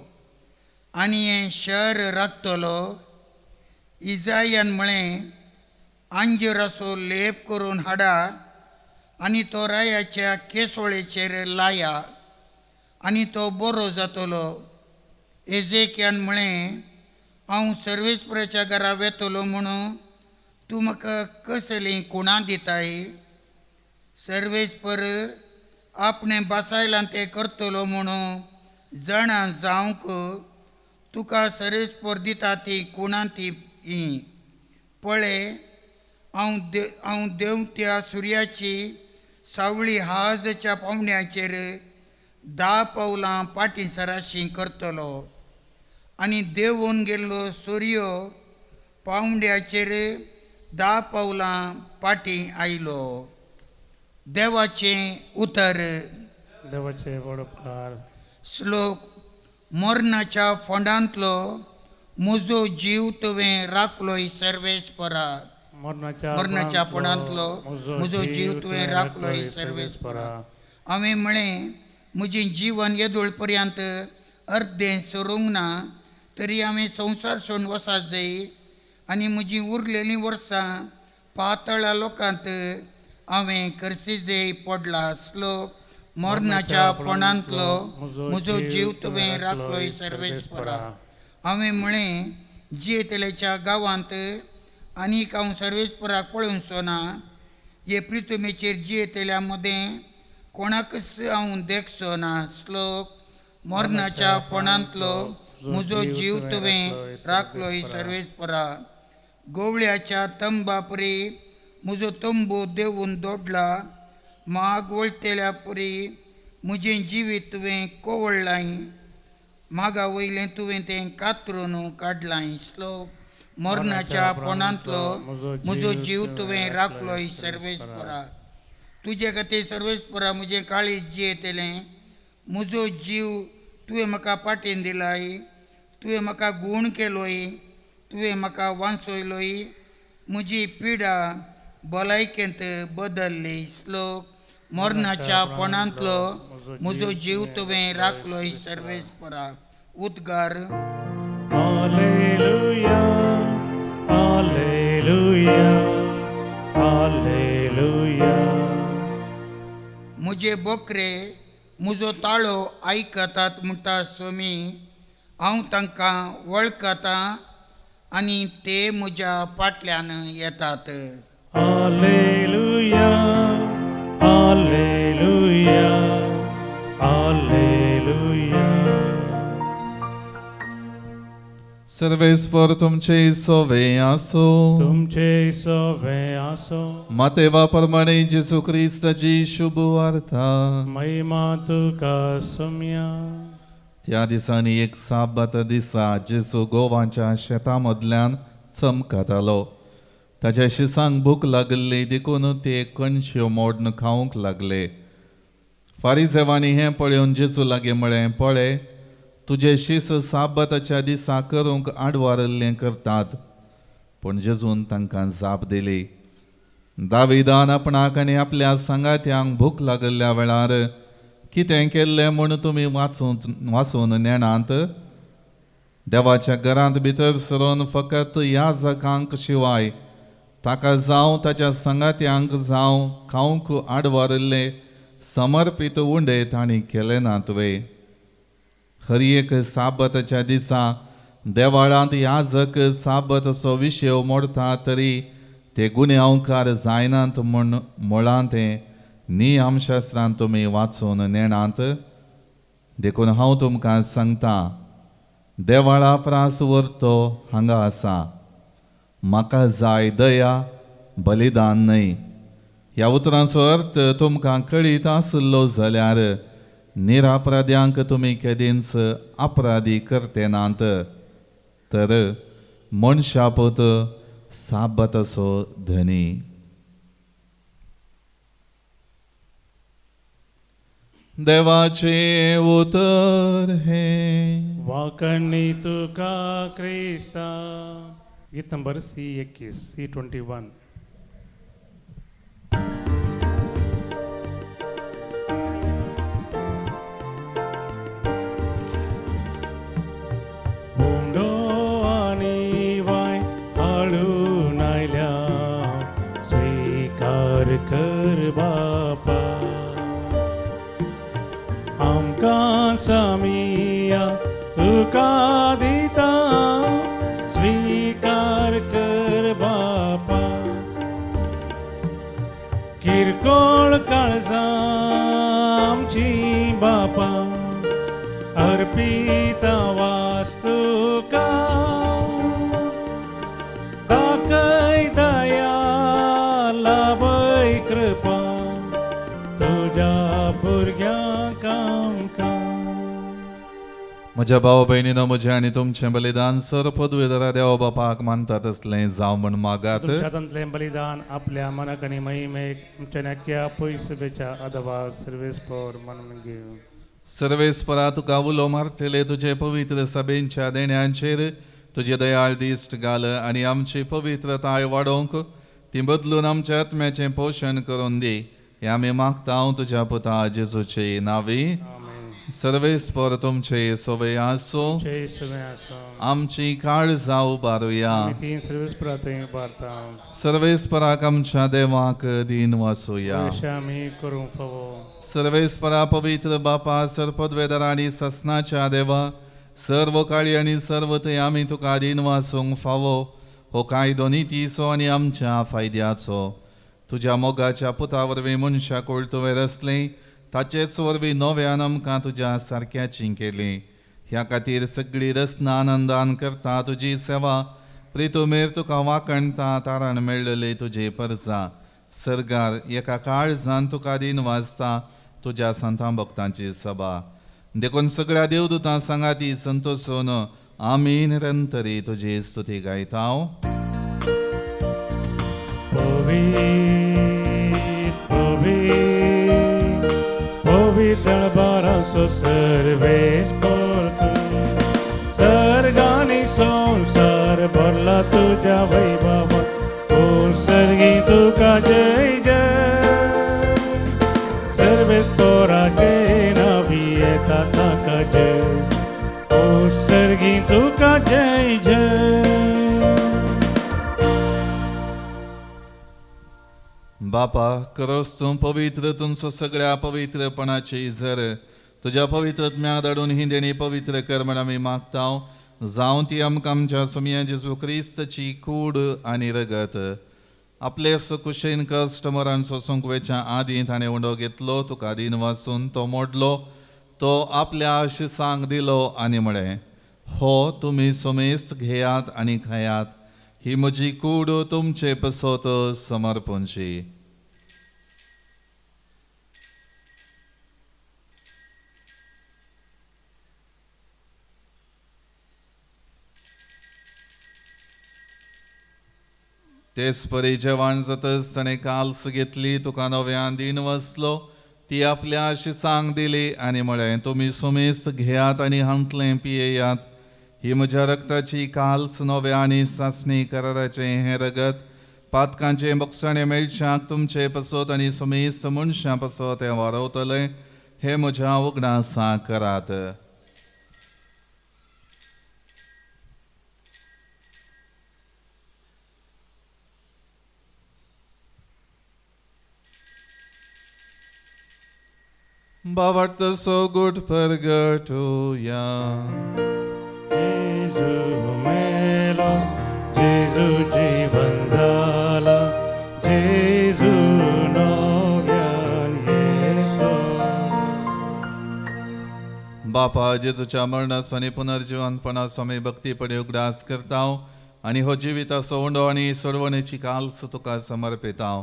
आनी हें शहर राखतलो. इजायान म्हळें, आंजिराचो लेप करून हाडा आनी तो रायाच्या केसोळेचेर लाया आनी तो बरो जातलो. एजेकियान म्हळें, हांव सर्वेस्पराच्या घरा वेतलो म्हणून तूं म्हाका कसलीं खुणां दिताय? सर्वेस्पर आपणें बसायलां तें करतलो म्हणून जाणा जावंक तुका सर्वेस्पर दिता ती खुणां ती ही. पळय, हांव देंवत्या सुर्याची सावळी हाजच्या पावण्याचेर 10 पावलां फाटीं सराशी करतलो आनी देंवून गेल्लो सुर्यो पावंड्याचेर 10 पावलां फाटीं आयलो. देवाचें उतर. देवाचे वडपकार. श्लोक. मरणाच्या फोंडांतलो म्हजो जीव तुवें राखलोय सर्वेस्परा. मरणाच्या फोंडांतलो म्हजो जीव तुवें राखलोय सर्वेस्परा. हांवें म्हळें, म्हजें जीवन येदोळ पर्यंत अर्दें सरूंक ना, तरी हांवें संवसार सोडून वचत जाय आनी म्हजीं उरलेलीं वर्सां पातळा लोकांत हांवें करसी पडला. श्लोक. मरणाच्या फोंडांतलो म्हजो जीव तुवें राखलोय सर्वेस्परा. हांवें म्हळें, जियेतल्याच्या गांवांत आनीक हांव सर्वेस्पराक पळोवचो ना. हे प्रितुमेचेर जियेतल्या मदें कोणाकच हांव देखचो ना. श्लोक. मरणाच्या फोंडांतलो म्हजो जीव तुवें राखलोय सर्वेस्परा. गोवळ्याच्या तंबापरी म्हजो तंबू देंवून दोडला. माग वळटेल्या परी म्हजें जिवीत तुवें कोवळ्ळाय मागा वयलें तुवें तें कातरून काडलाय. श्लोक मरणाच्या पोणांतलो म्हजो जीव तुवें राखलोय सर्वेस्परा. तुजे खातीर सर्वेस्परा म्हजें काळीज जियेतलें. म्हजो जीव तुवें म्हाका पाटीन दिलाय. तुवें म्हाका गूण केलोय. तुवें म्हाका वांचयलोय. म्हजी पिडा भलायकेंत बदल्ली. श्लोक मरणाच्या पोणांतलो म्हजो जीव तुवें राखलोय सर्वेस्परा. उद्गार. Hallelujah hallelujah hallelujah. म्हजे बोकरे म्हजो ताळो आयकतात म्हणटा स्वामी. हांव तांकां वळखतां आनी ते म्हज्या फाटल्यान येतात. Hallelujah hallelujah hallelujah. सर्वेस्पर तुमचे सोवे आसो. तुमचे सोवे आसो. मातेवा प्रमाणे जेसू क्रिस्ताची शुभ वार्ता. महिमा तुका सोम्या. त्या दिसांनी एक साबात दिसा जेसू गोवाच्या शेता मदल्यान चमकतालो. ताच्या शिसांक भूक लागिल्ली देखून ते कणश्यो मोडून खावंक लागले. फारिजेवांनी हें पळोवन जेजू लागीं म्हळें, पळय तुजे शीस साबाताच्या दिसा करूंक आडवारल्लें करतात. पूण जेजून तांकां जाप दिली, दाविदान आपणाक आनी आपल्या सांगात्यांक भूक लागिल्ल्या वेळार कितें केल्लें म्हूण तुमी वाचून नेणात? देवाच्या घरांत भितर सरून फकत याजकांक शिवाय ताका जावं ताच्या सांगात्यांक जावं खावंक आडवारिल्ले समर्पीत उंडे तांणी केले नात वे? हर एक साबाताच्या दिसा देवाळांत याजक साबाताचो विशय मोडटा तरी ते गुन्यांवकार जायनात म्हूण म्हळां तें नियमशास्त्रांत तुमी वाचून नेणात. देखून हांव तुमकां सांगता, देवाळा प्रास व्हरतो हांगा आसा. म्हाका जाय दया, बलिदान न्हय. ह्या उतरांचो अर्थ तुमकां कळीत आशिल्लो जाल्यार निरापराध्यांक तुमी केदींच अपराधी करते नात. तर मनशापूत साबाताचो धनी. देवाचें उतर हें. वाकणी तुका क्रिस्ता. गीत नंबर C21 C21. उंडो आनी वाय हाडून आयल्या स्वीकार कर बापा. आमकां सामिया तुका दिता स्वीकार कर बापा. किरकोळ काळजां आमची बापा अर्पिता वास्तुका. दाखय दया लाभय कृपा तुज्या भुरग्यांक आमकां. म्हज्या भाव भयणीनो, म्हजें आनी तुमचें बलिदान सर पदवेदारा देवा बापाक मानता तसलें जावं म्हूण मागात. तुमच्या हातांतलें बलिदान आपल्या मनाक आनी महिमेक आमच्या नाक्या पयसुबेच्या अदवा सर्वेस्पर मानून घेवं. सर्वेस्परा तुका उलो मारतले तुजे पवित्र सभेंच्या देण्यांचेर तुजे दयाळ दिश्ट घाल आनी आमची पवित्रताय वाडोवंक ती बदलून आमच्या आत्म्याचें पोशण करून दी. हें आमी मागता तुज्या पुता जेजूचे नांवी. सर्वेस्पर तुमचे सोवे आसो. आमची काळजां उबारुया. सर्वेस्पराक आमच्या देवाक दीन वासुया. सर्वेस्परा पवित्र बापा सर्पद्वेदरा आनी ससनाच्या देवा, सर्व काळी आनी सर्व थंय आमी तुका दीन वासूंक फावो हो कायदो नितीचो आनी आमच्या फायद्याचो. तुज्या मोगाच्या पुता वरवीं मनशाकूळ तुवें रचलें, ताचेच वरवीं नव्यान आमकां तुज्या सारक्याची केली. ह्या खातीर सगळी रचना आनंदान करता तुजी सेवा, प्रितुमेर तुका वाकणता तारण मेळ्ळेली तुजी परजा. सर्गार एका काळजान तुका दीन वाचता, तुज्या संतां भक्तांची सभा. देखून सगळ्या देवदूतां सांगाती संतोषून आमी निरंतरी तुजी स्तुती गायता. पवित्र बारासो सर्वेस्पर तूं, सर्गानी संवसार भरला तुज्या वैभवान, ओ सर्गी तुका जय जय. सर्वेस्पराचे नांवी येता ताका जय, ओ सर्गी तुका जय जय. बापा खरोच तूं पवित्र, तुमचो सगळ्या पवित्रपणाची जर तुज्या पवित्र आत्म्याक धाडून ही देणी पवित्र कर म्हण आमी मागता. जावं ती आमकां आमच्या सोमया जेजू क्रिस्ताची कूड आनी रगत. आपले कुशेन कश्ट मरण सोसूंक वेच्या आदीं ताणें उंडो घेतलो, तुका दीन वासून तो मोडलो, तो आपल्या शिसांक दिलो आनी म्हळें, हो तुमी सोमेस्त घेयात आनी खायात, ही म्हजी कूड तुमचे पसत समर्पणची. तेच परी जेवण जातच ताणें काल्स घेतली, तुका नव्यान दीन वसलो, ती आपल्या शिसांक दिली आनी म्हळें, तुमी सुमेस्त घेयात आनी हांतलें पियेयात, ही म्हज्या रक्ताची काल्स नव्या आनी सासणी कराराचें हें रगत पातकांचें बक्षाणें मेळशाक तुमचे पसत आनी सुमेस्त मनशां पसत हें वारवतलें, हें म्हज्या उगडासा करात. बाबा सो गुड परगटुया. जेजू मेलो, जेजू जीवन जाला, जेजू नव्यान येतो. बापा जेजूच्या मरणाचो आनी पुनर्जिवंतपणाचो आमी भक्तीपणी उगडास करता आनी हो जिविताचो उंडो आनी सोडवणेची काल्स तुका समर्पिता.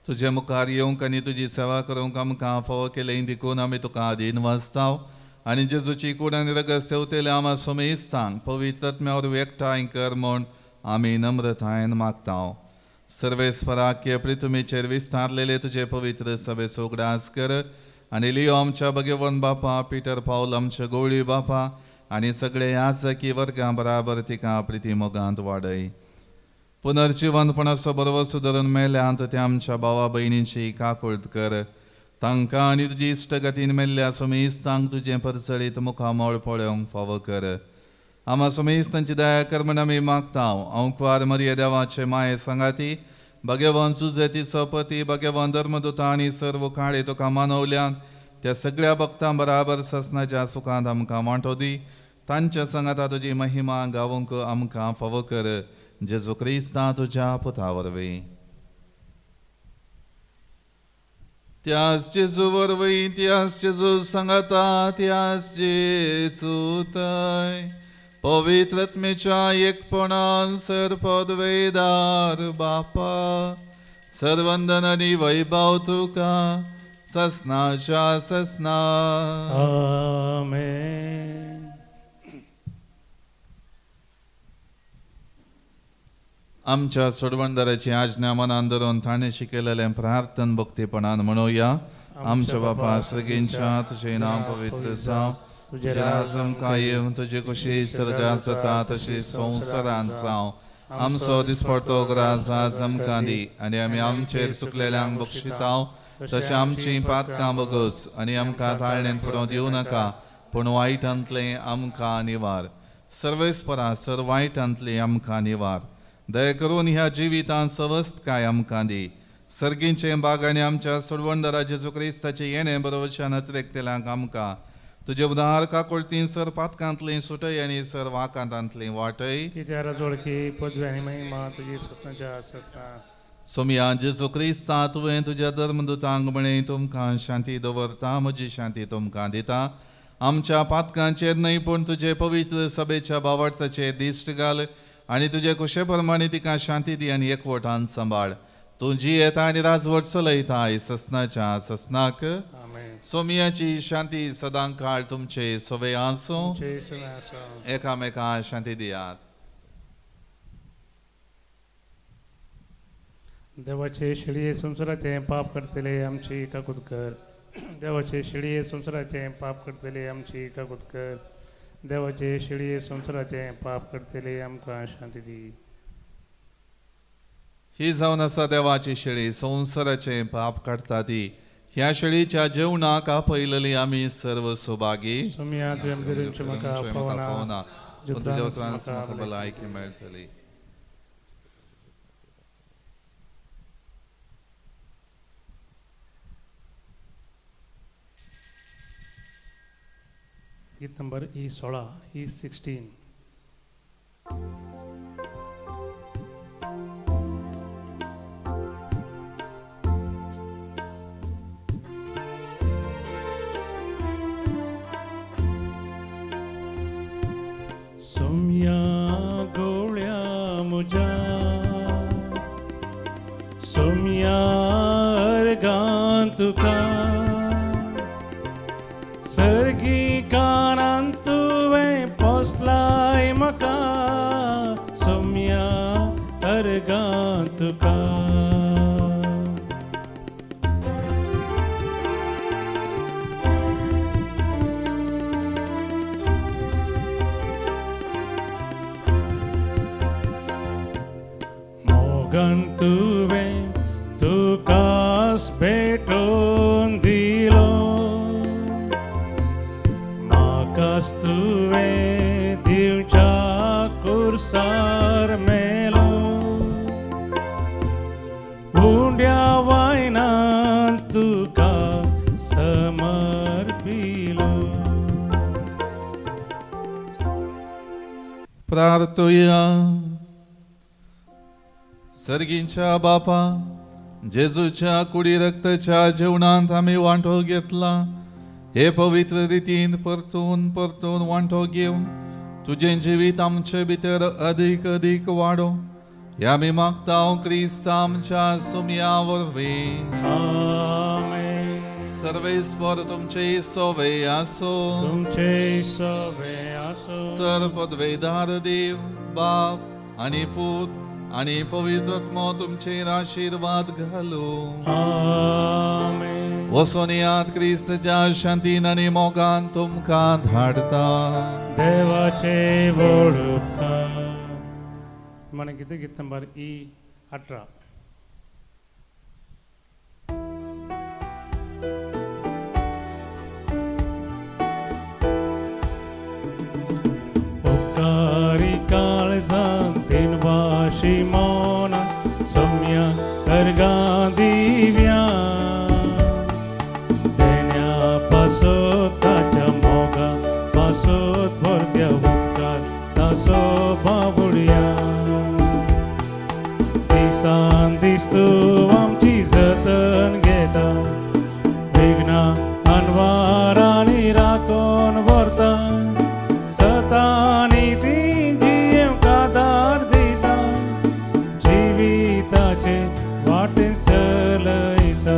तुजे मुखार येवंक आनी तुजी सेवा करूंक आमकां फावो केलें देखून आमी तुका आदीन वाचता आनी जेजूची कूड आनी रगत सेवतेले आमा सोमेस्तांक पवित्र आत्म्या वरवीं एकठांय कर म्हूण आमी नम्रतायेन मागता. सर्वेस्पराक्य पृथ्वीचेर विस्तारलेले तुजे पवित्र सभेचो उगडास कर आनी लियो आमच्या भगवान बापा, पिटर पावल आमच्या गोवळी बापा आनी सगळे याजकी वर्गां बराबर तिका प्रिती मोगांत वाडय. पुनर्जिवंतपणाचो बरवसो धरून मेल्यांत त्या आमच्या भावा भयणींची काकुळट कर, तांकां आनी तुजी इश्टगतीन मेल्ल्या सोमेस्तांक तुजें परचळीत मुखामळ पळोवंक फावो कर. आमा सोमेस्तांची दया कर म्हण आमी मागता. अंकवार मरिया देवाचे माये सांगाती भगवान सुजेतीचो पती भगवान धर्मदूता आनी सर्व काळे तुका मानवल्यान त्या सगळ्या भक्तां बराबर ससनाच्या सुखांत आमकां वांटो दी. तांच्या सांगाता तुजी महिमा गावंक आमकां फावो कर. जेजू क्रिस्ता तुज्या पुता वरवीं. त्याच जेजू वरवीं, त्याच जेजू सांगाता, त्याच जेजू थंय पवित्र आत्म्याच्या एकपणान सर्पदवेदार बापा सर्वंदन आनी वैभव तुका ससनाच्या ससना. आमेन. आमच्या सोडवणदाराची आज्ञा मनान धरून ताणें शिकयलेलें प्रार्थन भक्तीपणान म्हणुया. आमच्या बापा सर्गींच्या, तुजें नांव पवित्र जावं, तुजें राज आमकां येवं, तुजी कुशी सर्गांत जाता तशी संवसारांत जावं. आमचो दिसपडतो ग्रास आज आमकां दी आनी आमी आमचेर चुकलेल्यांक बक्षिता तशें आमचीं पातकां बगस आनी आमकां ताळणेंत पडोवंक दिवं नाका, पूण वायटांतलें आमकां निवार. सर्वेस्परा सर वायटांतलें आमकां निवार. दया करून ह्या जिवितांत सवस्तकाय आमकां दी. सर्गींचे बाग आनी आमच्या सोडवणदारा जेजू क्रिस्ताचें येणें बरोवच्या नत्रेकतेल्यांक आमकां तुजे उदार काकुळतीन सर पातकांतलीं सुटय आनी सर वाकांतांतलीं वाटय. कित्याक राजवडकी पदवी आनी महिमा तुजी ससनाच्या ससना. सोमया जेजू क्रिस्ता तुवें तुज्या धर्मदूतांक म्हळें, तुमकां शांती दवरता, म्हजी शांती तुमकां दिता. आमच्या पातकांचेर न्हय पूण तुजे पवित्र सभेच्या बावडताचेर दिश्ट घाल आनी तुजे कुशे प्रमाणे तिका शांती दी आनी एकवटान सांबाळ. तूं जी येता आनी राजवट चलयता ससनाच्या ससनाक. सोमियाची शांती सदां काळ तुमचे सवे आसूं. एकामेका शांती दियात. देवाचे शिळये संवसाराचें पाप करतले आमची काकूत कर. देवाचे शिळये संवसाराचें पाप करतले आमची काकूत कर. देवाचे शिळये संवसाराचें पाप करतले आमकां शांती दी. ही जावन आसा देवाची शेळी, संवसाराचें पाप काडटा ती. ह्या शेळीच्या जेवणाक आपयलेली आमी सर्व सौभागी. पावना तुज्या उतरान म्हाका भलायकी मेळटली. गीत नंबर E16, E16. सोम्या गोळ्या मुजा सोम्या अर्गां तुका सर्गी कानान तुवें पोसलाय म्हाका सोम्या अर्गां तुका. मोगान तुवें तुकास भेटोवन दिलो म्हाकास तुवें दिवच्या कुर्सार मेलो उंड्या वायनान तुका समर्पिलो. प्रार्थुया. सर्गींच्या बापा, जेजूच्या कुडी रक्ताच्या जेवणांत आमी वांटो घेतला. हे पवित्र रितीन परतून परतून वांटो घेवन तुजें जिवीत आमचे भितर अदीक अदीक वाडो हे आमी मागता क्रिस्त आमच्या सुमया वरवीं. आमेन. सर्वेस्पर तुमचे सोवे आसो. तुमचे सोवे आसो. सर पदवेदार देव बाप आनी पूत आनी पवित्र आत्मो तुमचेर आशिर्वाद घालू. आमेन. वचून यात क्रिस्तच्या शांतीन आनी मोगान तुमकां धाडता. देवाचे व्हड उपकार. मन गीत गीत नंबर E18. उपकारी काळजान दिनवाशी मौना सोम्या अर्गां दिव्या देण्या पासत ताच्या मोगा पासत भरत्या उपकार ताचो बाबुडया. दिसान दीस तूं आमची जतन घेता विघ्नां अनवारांनी राखून व्हरता सतानी ती जियेवंक आदार दिता जिविताचे वाटेन चलयता.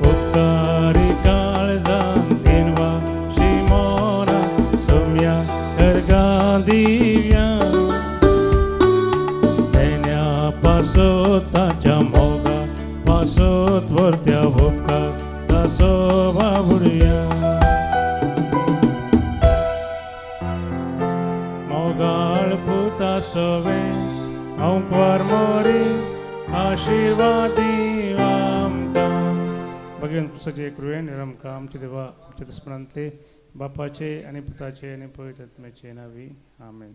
उपकारी काळजान दिनवाशी मोना सोम्या अर्गां दिव्या देण्या पासत ताच्या मोगा पासत व्हरत्या उपकार ताचो बाबुडया. मोगाळ पुता सोवे हांव परमोरी आशिर्वाद आमकां. भगवान पुसाचे कृपेन आमकां आमचे देवा आमच्या दुस्मनांतले बापाचे आनी पुताचे आनी पवित्र आत्म्याचे नांवी. आमेन.